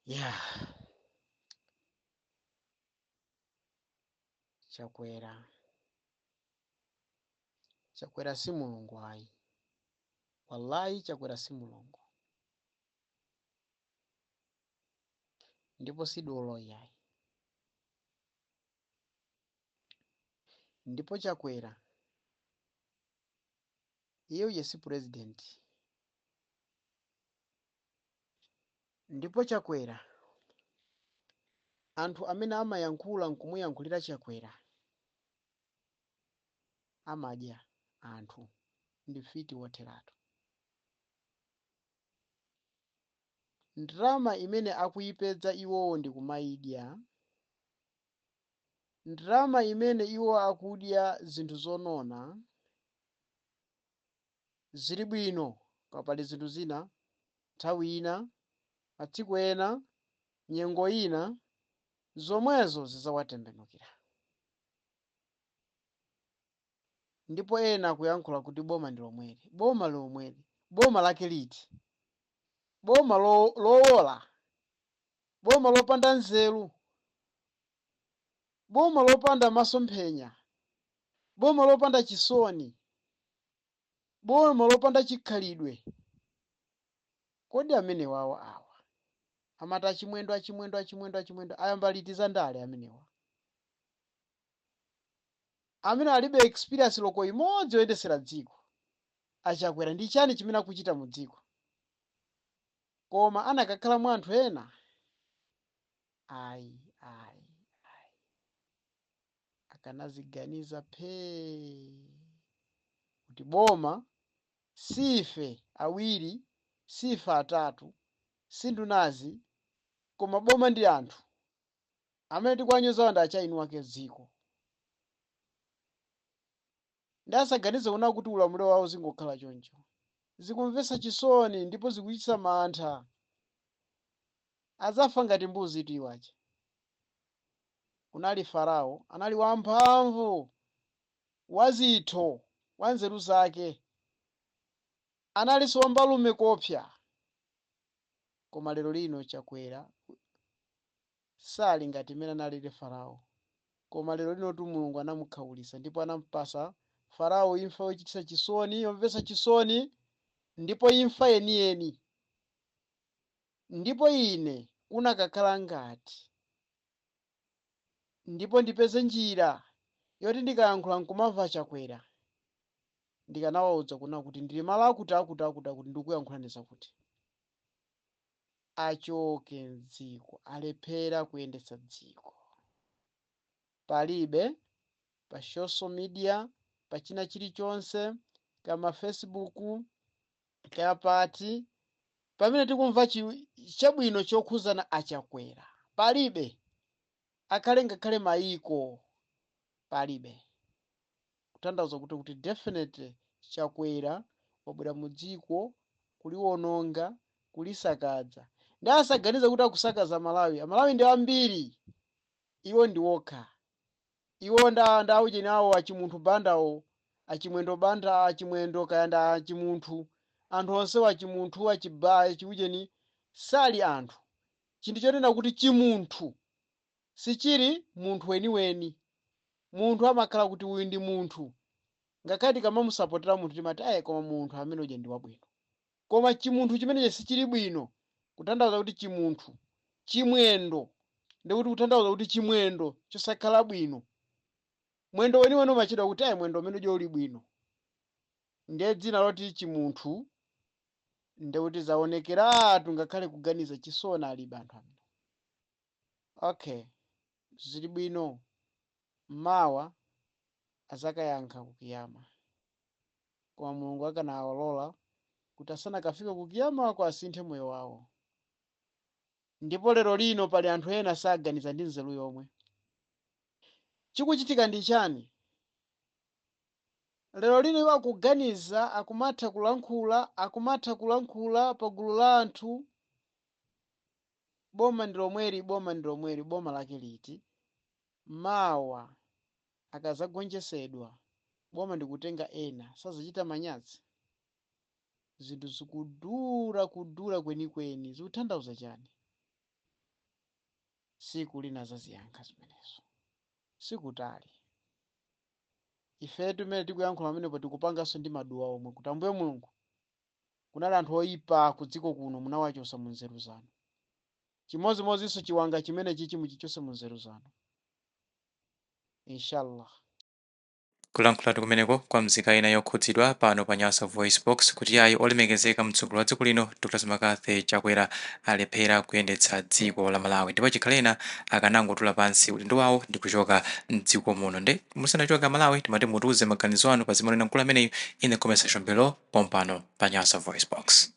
Yeah. Chakwera. Chakwera si mulungu ayi. Wallahi Chakwera si mulungu. Ndipo si dolo yayi. Ndipo Chakwera iye uja si president. Ndipo Chakwera anthu amene amayankhula nkumuyankhulira Chakwera amadya anthu ndi mfiti wotheratu. Ndalama imene akuyipedza iwowo ndikumayidya, ndalama imene iwo akudya zinthu zonona, zili bwino koma pali zinthu zina, nthawi ina, matsiku ena, nyengo ina, zomwezo zidzawatembenukira. Ndipo ena akuyankhula kuti boma ndi lomweli, boma lomweli, boma lake liti? Boma lowola, boma lopanda nzeru, boma lopanda masomphenya, boma lopanda chisoni, boma lopanda chikhalidwe. Kodi amenewawa awa amati achimwendo achimwendo achimwendo achimwendo ayamba liti za ndale amenewa? Amene alibe experience loko imodzi yoyendesera dziko. Achakwera ndi chani chimene akuchita mu dziko? Koma anakakhala mwa anthu ena? Ayi, ayi, ayi. Akanaziganiza phee kuti boma sife awiri, sife atatu, si ndunazi, koma boma ndi anthu. Amene tikuwanyozawa ndi achaini wake dziko. Nde asaganize kunena kuti ulamuliro wawo uzingokhala choncho. Zikumvetsa chisoni ndipo zikuchititsa mantha. Adzafa ngati mbuzitu iwo aja. Kunali Farao, anali wamphamvu, wazitho, wanzeru zake. Analinso wambalume koopsa. Koma lero lino Chakwera sali ngati mmene analili Farao. Koma lero linotu Mulungu anamukhaulitsa ndipo anampasa Farao imfa yochititsa chisoni, yomvetsa chisoni ndipo imfa yeniyeni. Ndipo ine kunakakhala ngati ndipo ndipeze njira yoti ndikayankhula nkumamva Chakwera, ndikanawauza kunena kuti ndili malo akuti akuti akuti akuti ndikuyankhulani zakuti. Achoke mdziko, alephera kuyendetsa dziko. Palibe pa social media, pa china chilichonse, kaya ma Facebook, kaya pati, pamene tikumva chabwino chokhuzana a Chakwera. Palibe. Akhale ngakhale mayiko palibe. Kutanthauza kuti definitely Chakwera wabwera mu dziko kuliwononga, kulisakadza. Nde asaganize kuti akusakaza Amalawi. Amalawi ndi ambiri. Iwo ndi okha. Iwo nda nda aujeni awo achimunthu bandawo, achimwendo banda, achimwendo kaya nda achimunthu. Anthu onsewo achimunthu, achiba, achiujeni sali anthu. Chinthu chonena kuti chimunthu sichili munthu weniweni. Munthu amakhala kuti uyu ndi munthu. Ngakhale tikamamusapotera munthu timati ayi koma munthu amene uja ndi wabwino. Koma chimunthu chimenecho sichili bwino kutanthauza kuti chimunthu, chimwendo ndikuti kutanthauza kuti chimwendo chosakhala bwino. Mwendo weniweni umatchedwa kuti ayi mwendo umene uja uli bwino. Ndiye dzina loti chimunthu ndikuti zaonekeratu ngakhale kuganiza chisoni alibe anthu amene. Okay, zili bwino mawa azakayankha kukiyama. Koma Mulungu akanawalola kuti asanakafike kukiyamako asinthe moyo wawo. Ndipo lero lino pali anthu ena saganiza ndi nzeru yomwe. Chikuchitika ndi chani? Lero lino iwo akuganiza, akumatha kulankhula, akumatha kulankhula pa gulu la anthu, boma ndi lomweli, boma ndi lomweli, boma lake liti? Mawa akazagonjesedwa boma ndikutenga ena sazachita manyazi? Zinthu zikudura kudura kwenikweni zikuthandauza chani? Siku lina zaziyankha zimenezo, sikutali. Ife tumene tikuyankhula pamenepo tikupanganso ndi maduwa omwe kuti Ambuye Mulungu, kunali anthu oyipa ku dziko kuno, munawachosa mu nzeru zanu. Chimodzimodzinso chiwanga chimene chichi muchichose mu nzeru zanu, inshallah. Kulankhulatu kumeneko kwa mzika ina yokhudzidwa pano pa Nyasa Voice Box kuti ayi, olemekezeka mtsogoleri wa dziko lino Dr McCarthy Chakwera alephera kuyendetsa dziko la Malawi, ndipo chikhalena akanangotula pansi udindo wawo ndi kuchoka mdziko muno. Nde musanachoka Malawi, timati mutiuze maganizo anu pa zimene mkulu ameneyu in the comment section below pompano pa Nyasa Voice Box.